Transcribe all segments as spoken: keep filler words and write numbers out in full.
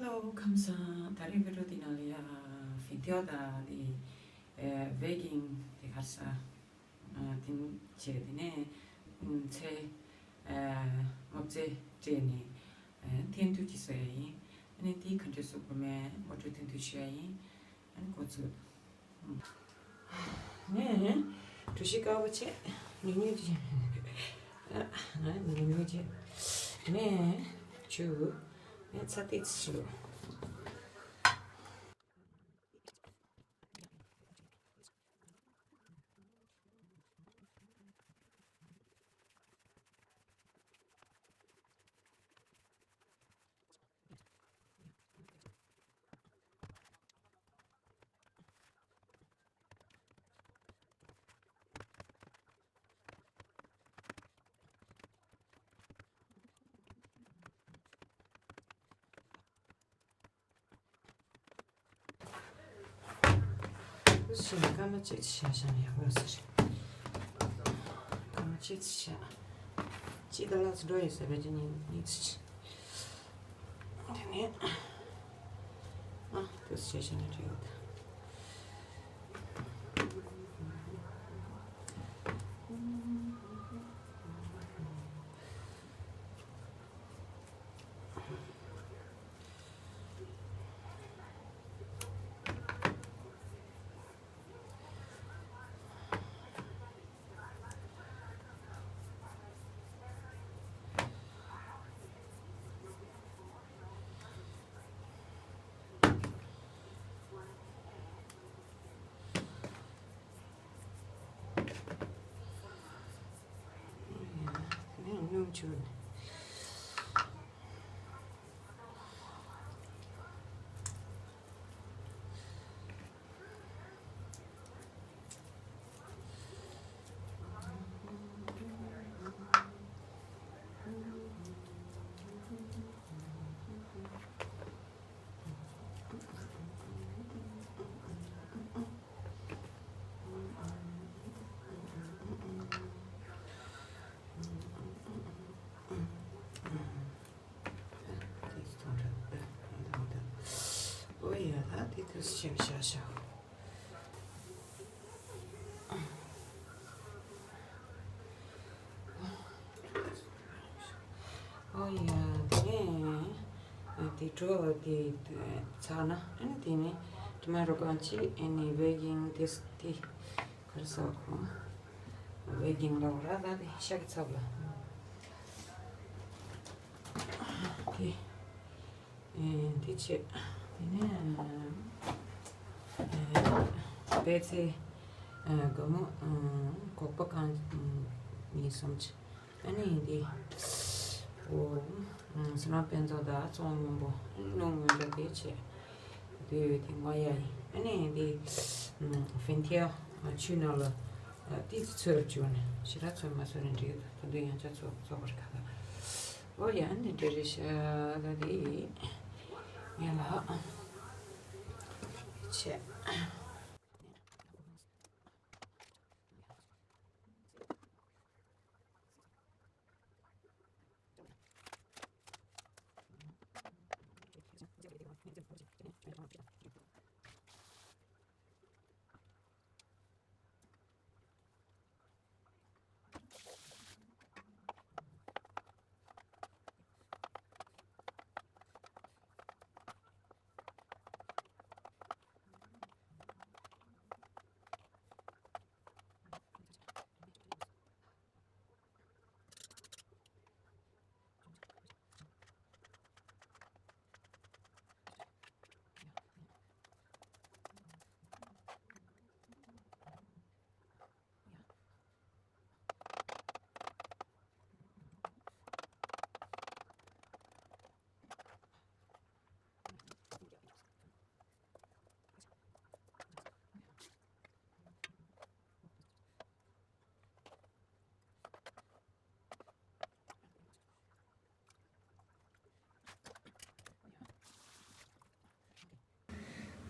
ཁམས་བཟང་། ད་རེས་བི་ཌི་ཡོ་འདི་ནང་ལ་ཡ་ཕིན་ཐེའོ་དང་དེ་ཨེ་ཝེ་གིང་དེ་ག་རེ་ཟ། ཨ་དེ་བྱས་དེ་ནས་ཨུམ་ཚལ་ཨ་སྔོ་ཚལ་སྤྲད་ནས་ཨ་འཐེན་ཐུག་ཅིག་བཟོ་ཡ་ཡིན། ཨ་ནི་དེ་ག་འདྲས་བཟོ་དགོས་མིན་ངོ་སྤྲོད་ཐུང་ཐུང་ཞུ་ཡ་ཡིན། ཨ་ནི་འགོ་ཚུགས། ངས་གྲོ་ཞིབ་དཀར་པོ་བྱས། ཉུང་ཉུང་བྱས། ཨ་ང་ཉུང་ཉུང་བྱས། ངས་ཆུ། ངས་ཚྭ་ཏོག་ཙམ་བྱས། ཞིང་སྐར་མ་གཅིག་ཅིག་བཞག་བཞག་ན་ཡག་པོ་ཡོད་ས་རེད། སྐར་མ་གཅིག་ཅིག་བཞག་གཅིག་དང་ལྷག་ཙམ་འགྲོ་ཡོད་ས་རེད། གཅིག་གཉིས་གཉིས་ཙམ་ཅིག་དེ་ནས་ཨ་དེ་ཙམ་བྱས་བཞག་ན་འགྲིག་ཡོད། སྣུམ་བྱུག་ནས། ཨོ་ཡ་ད་དེ་དུས་ཆེམ་ཤ་ཤ། ཨོ་ཡ་དེ་ནས་དེ་གྲོ་དེ་ཚར་ན་ཨ་ནི་དེ་ནས་ཊོ་མ་ཊོ་གང་ཅི་ཨ་ནི་ཝེ་གིང་དེ་དེ་ག་རེ་ཟ་གོ། ཝེ་གིང་ལ་ར་ད་དེ་ཤ་གི་ཚབ་ལ་དེ། ཨེ་འདི་བྱས། དེ་ནས་ཨེ་པད་ཚལ་ཨེ་སྒོར་མོ་ཨེ་སྒོག་པ་གང་ཨེ་གཉིས་གསུམ་བྱས། ཨ་ནི་འདི་ཨོ་ཨེ་བསོད་ནམས་དཔལ་འཛོམས་དང་བཙོང་སྔོན་པོ་རླུང་སྔོན་པོ་དེ་བྱས། དེ་དེ་ངོ་ཡ་ཡིན། ཨ་ནི་འདི་ཨེ་ཕིན་ཐེའོ་ཆུ་ནང་ལ་ཨེ་ཏོག་ཙམ་ཚོད་བཅུག་ནས་ཞེ་དྲག་ཚོད་མ་ཚོད་ནས་འགྲིག་གི་འདུག་ད་དུང་ཡང་བསྐྱར་ཚོད་ཚོད་པར་ག་ལ། ཨོ་ཡ་ཨ་ནི་འདྲ་རེད་ཤག་ད་དེ་ངས་ལ་བྱས།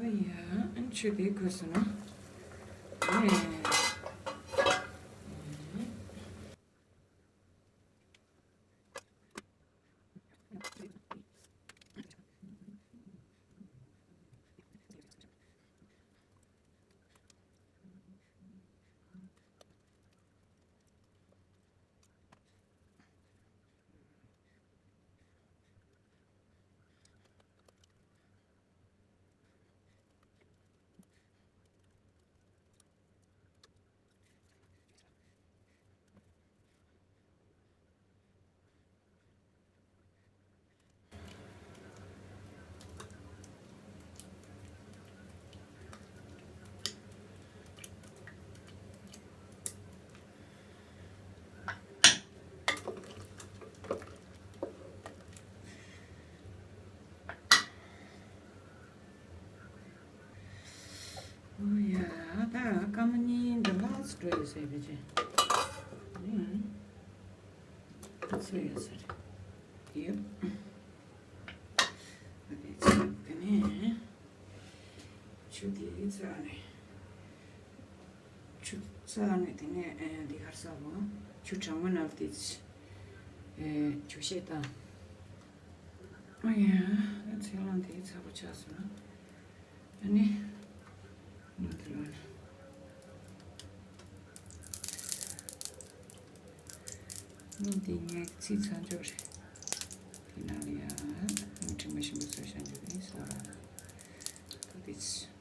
ཨ་ཡ། ཨ་ཆུ་དེ་གོས་སོང་ན། ཨེ། སྤྲོ་ཡོད་ཟེར་བའི་ཅི། ཨ་ནི། ཚོད་ཡོད་ཟེར། ཡོད། ཨ་ནི་ཚོད་དེ་ནས། ཆུ་དེ་ཚ་ནས། ཆུ་ཚ་ནས་དེ་ནས་ཨེ་འདི་གར་ཟ་བ། ཆུ་གྲང་མོ་ནང་དེ་ཨེ་ཆུ་ཤེལ་དང་། ཨ་ཡ། ཚལ་ལང་དེ་ཚ་པོ་ཆགས་སོང་ན། ཨ་ནི། ང་དེ་ལ་ནི་འདི་ངའི་ཚིག་ཚང་འཇོག་རེད། དེ་ནང་ལ་ཡང་ངའི་དྲི་མ་ཞིམ་པོ་བཟོས་བཞག་འཇོག་རེད་ཟེར་བ། ད་དེ་ཚོ།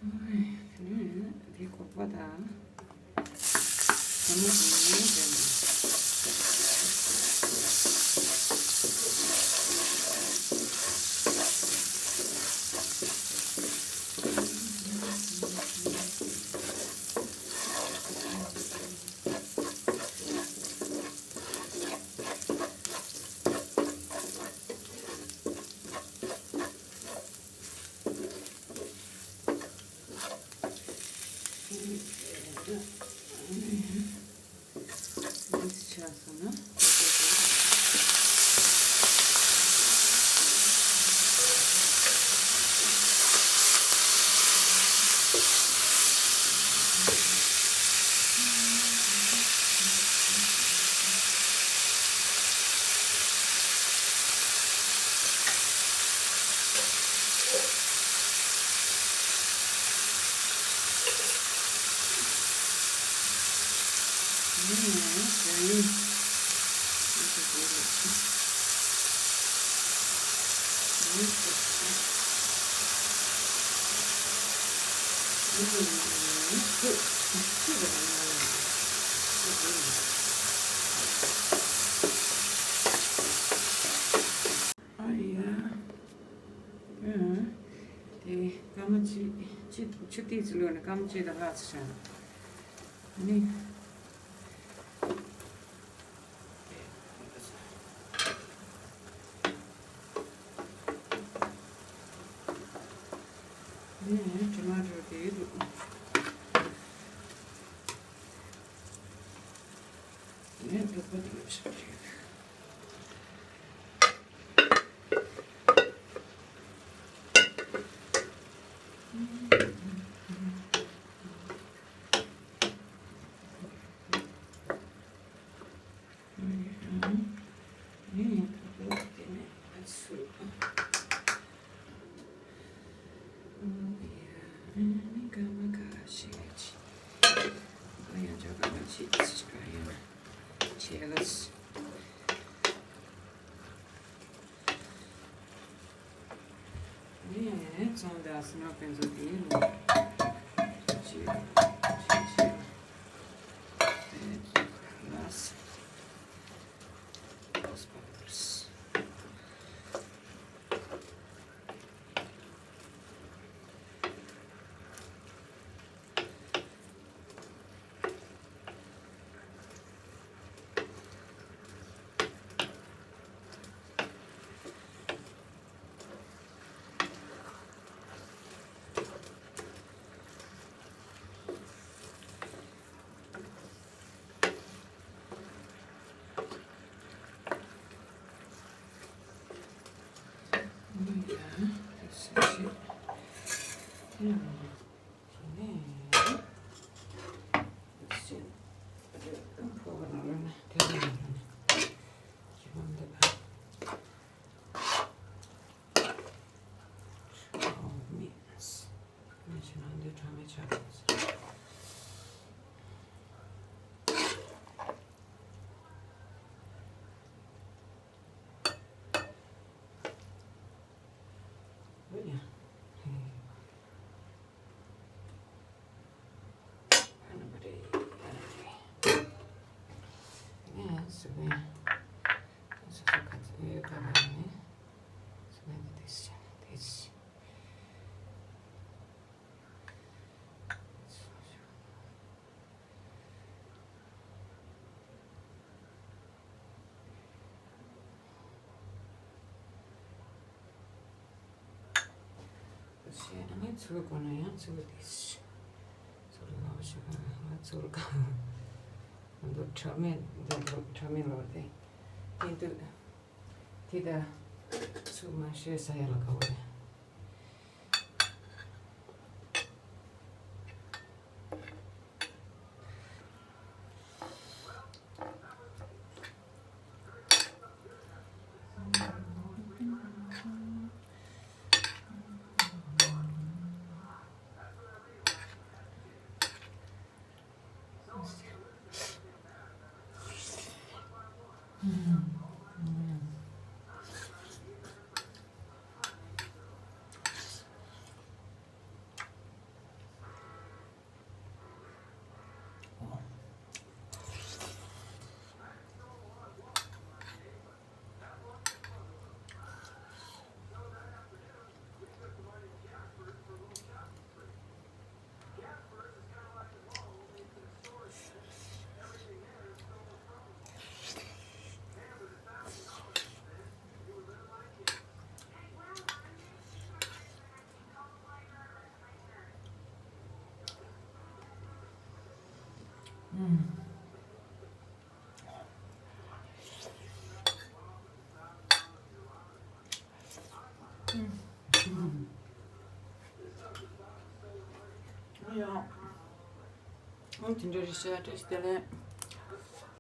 ཨོའི། དེ་ནས་དེ་སྒོག་པ་དང་། ལྷ་མོ་དེ་ནས་དེ་ནས། ཨ་ཡ། ཨ། དེ་སྐར་མ་གཅིག་གཅིག་ཆུ་ཐིགས་ཙམ་བླུགས་ནས་སྐར་མ་གཅིག་དང་ལྷག་ཙམ་བཞག་ནས། ནས་དྲི་མ་རུ་དེ་རུ། ནས་དུག་པ་དེ་ཡོད་ཤག་རེད། ནས་ཙོང་དེ་ཨ་སི་ནོ་ཕན་ཚོ་དེ་ལོ། ཅི་ཅི་ཅི་ཨེ་ལ་སི་ལོ་སི་པ་པར་སི། ཞེས་ཨ་ནི་ཚུར་དགོས་ན་ཡང་ཚུར་དེ་ཚུར་ལོག་ཞིག་ང་ཚུར་གང་འདུག་ཁྲ་མེད་འདུག་ཁྲ་མེད་ལོག་དེ་དེ་འདུག་དེ་ད་ཚུར་མ་ཤེས་ས་ཡ་ལ་ག་བ་རེད། ཡང་། ཨང་དེ་འདྲ་རེད་ཤག་བཀྲ་ཤིས་བདེ་ལེགས།